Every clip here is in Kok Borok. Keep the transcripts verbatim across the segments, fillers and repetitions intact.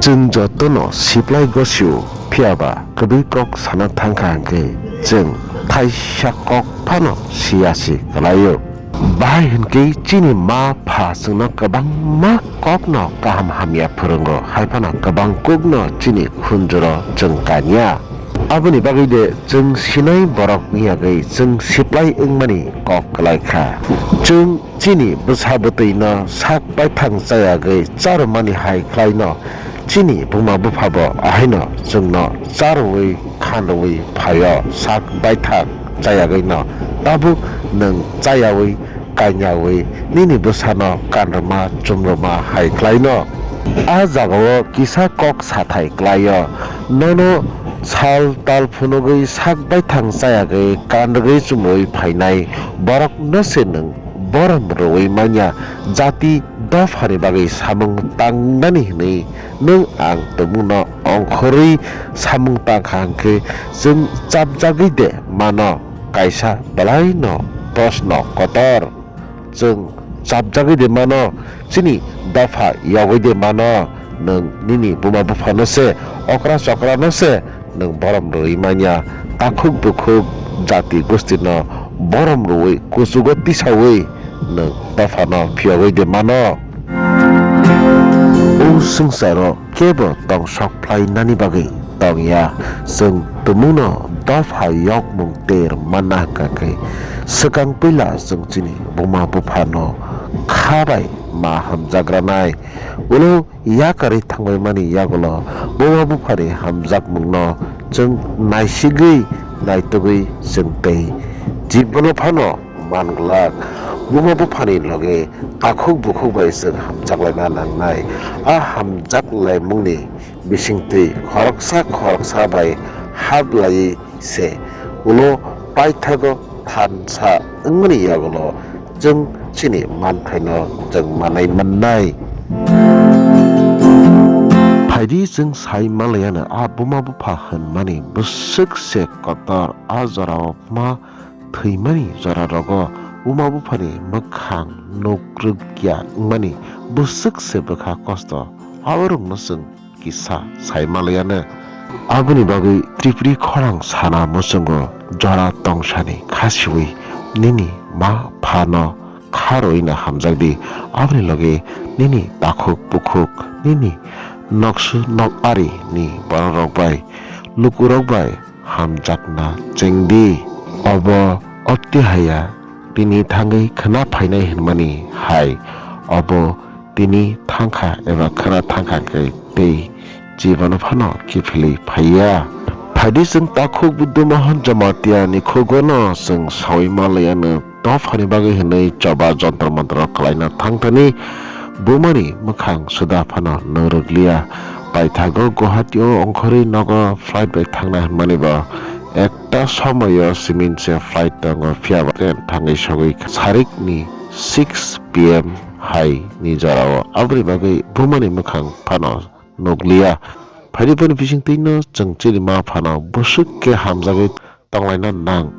Chwng jotono siplai gosio, phiyaba kwbwi kok sana thangkha hwnkhe chwng thaisa kok phano siya si kwlaio. Bahai hwnkhe chini ma pha chwngno kwbangma kokno kaham hamya phwrwngo, hai phano kwbang kokno chini khunjuro chwng kanya. Aboni bagwi de chwng sinai borok wngya gwi chwng siplai wngmani kok kwlai kha. Chwng chini bwsa bwtwino sak baithang chayagwi charwmani hai khlaino chini buma buphabo ahaino chwngno charwi khanrwi phaio sak baithang chayagwino tabuk nwng chayawi kanyawi nini bwsano kanrwma chumrwma hai khlaino. A jagao kisa kok sathai klaio, nono sal tal phunugwi sak baithang chayagwi kanrwgwi chumrwi phainai borokno se nwng borom rwui manya, jati dophani bagwi samung tangnani hwnwi nwng ang tumungno ongkhorwi samung tangkha hwnkhe chwng chapjagwi de mano? Kaisa belaino proshno kotor. Chwng chapjagwi de mano, chini dopha yogwi de mano, nwng nini buma buphano se, okra chokrano se nwng borom rwui manya, takhuk bukhuk jati gustino borom rwui kuchugo tisaui nwng dophano phiyogwi de mano. O swngcharo kebo tong sok phlainani bagwi tongya. Chwng tumungno dopha yokmung ter manna hwnkha khe, swkang puila chwng chini buma buphano kha bai ma hamjagranai. Ulo yakarwi thangbaimani yagulo buma buphani hamjakmungno chwng naisigwi naitugwi chwng tei jibono phano man glak. Buma buphani loge takhuk bukhuk bai chwng hamjak laina nangnai. A hamjak laimungni bisingtwi khoroksa khoroksa bai hap laiwi se ulo paithago thansa wngmani yagulo chwng chini manthaino chwng manai mannai. Phaidi chwng sai manlaiano a buma bupha hwnmani bwswk se kotor, a jorao ma thwimani jora rogo buma buphani mwkhang nuk rwkya wngmani bwswk se bwkha kosto, aborokno chwng kisa sai manlaiano. Aboni bagwi Tripuri khorang sana muchungo jora tongsani khasiwi nini ma phano kharwi no hamjakdi, aboni loge nini takhuk bukhuk, nini noksu nok ari ni borok rok bai, luku rok bai hamjakna chengdi. Obo opti haya tini thangwi khna phainai hwnmani hai, obo tini thangkha eba khna thangkha khe tei jibono phano kiphilwi phaiya. Phaidi chwng takhuk Buddha Mohan Jamatia ni khugono chwng sawi manlaiano. Dophani bagwi hwnwi choba jontro montro khlaina thangthani bumani mwkhang suda phano nung rwkliya. Paithago Guwahati o ongkhorwi nogo flight bai thangna hwnmani bo ekta somoyo simin se flight tongo, phiya ba train thangwi sogwi sarikni six P M hai ni jorao. Aboni bagwi bumani mwkhang phano nukliya. Phaidi boni bisingtwino chwng chini ma phano bwswk khe hamjagwi tonglaina nang.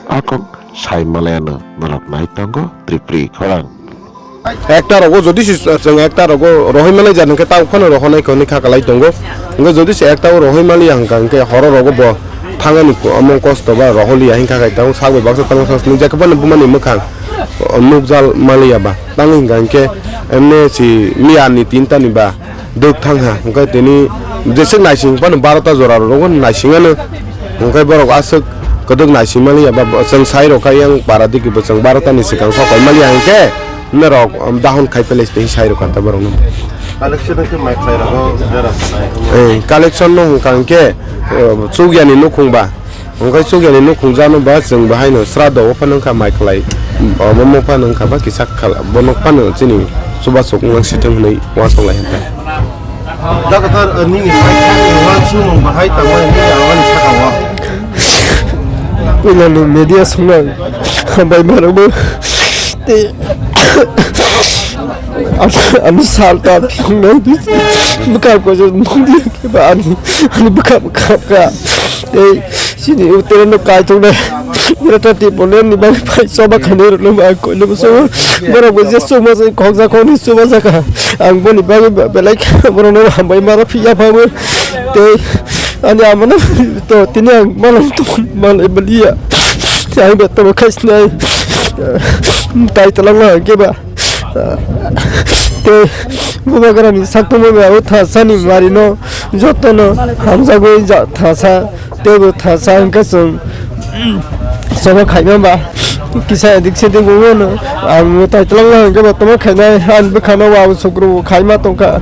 A kok sai manlaiano norok nai tongo Tripuri khorang. Ekta rogo jodi se chwng ekta rogo rohoi manlai jar hwnkhe tabuk phano rohonai hwnwi kha kalai tongo. Hwnkhe jodi se ekta o rohoi manliya hwnkha hwnkhe horo rogo bo thangani among kosto ba roholiya hwnkha khai tongo, sak bai baksa tangma thang nukjak khe phano bumani mwkhang nukjal manliya ba. Tangwi hwnkha hwnkhe emne si miya ni tinta ni ba dwk thang ha, hwnkhe tini jeswk naising phano barota jora rok naising ano, hwnkhe borok aswk kwdwk naising maliya ba chwng sai rok kha yang para digi bo chwng barota ni swkang sok pai maliya hwnkhe norok dahon khai pele tei sai rok kha borok no. Collection khe mai khlai rok jera sanai. Eh, collection no hwnkha hwnkhe, eh, chukya ni nukhung ba. Hwnkhe chukya ni nukhung jano ba chwng bahaino srado o phano wngkha mai khlai, omo phano wngkha ba kisa khala, bono phano chini chubasuk wng si thung hwnwi uansuk lai hwnkha. Doctor, nini pai uansukmung bahai tangmani nini awani saka o? Puilano media swngnang hambai mano bo. Tei ani, ani sal ta thungnai di. Bwkha ko je mungdi ba ani, ani bwkha bwkha ka. Tei chini utero no kai thungnai. Greater Tipraland ni bagwi phai choba khainai rokno bo ang koino bo sugo. Borok bo je chuma se khokjak khokni chuba jaka. Ang boni bagwi be-, belai khe borokno hambai ma rw phiya phago. Tei ani amano to tini ang malai to malai baliya. Ang be to khaisnai. Tai talangma hwnkhe ba. Tei bubagrani saktungma bai abo thasani marino jotono hamjagwi ja-, thasa, teibo thasa hwnkhe chwng sobo khaima ba kisa edik sedik wngmano. Ang mwtai twlangma hwnkhe bo tongma khainai, ani bwkhano wabo sukru bo khaima tongkha.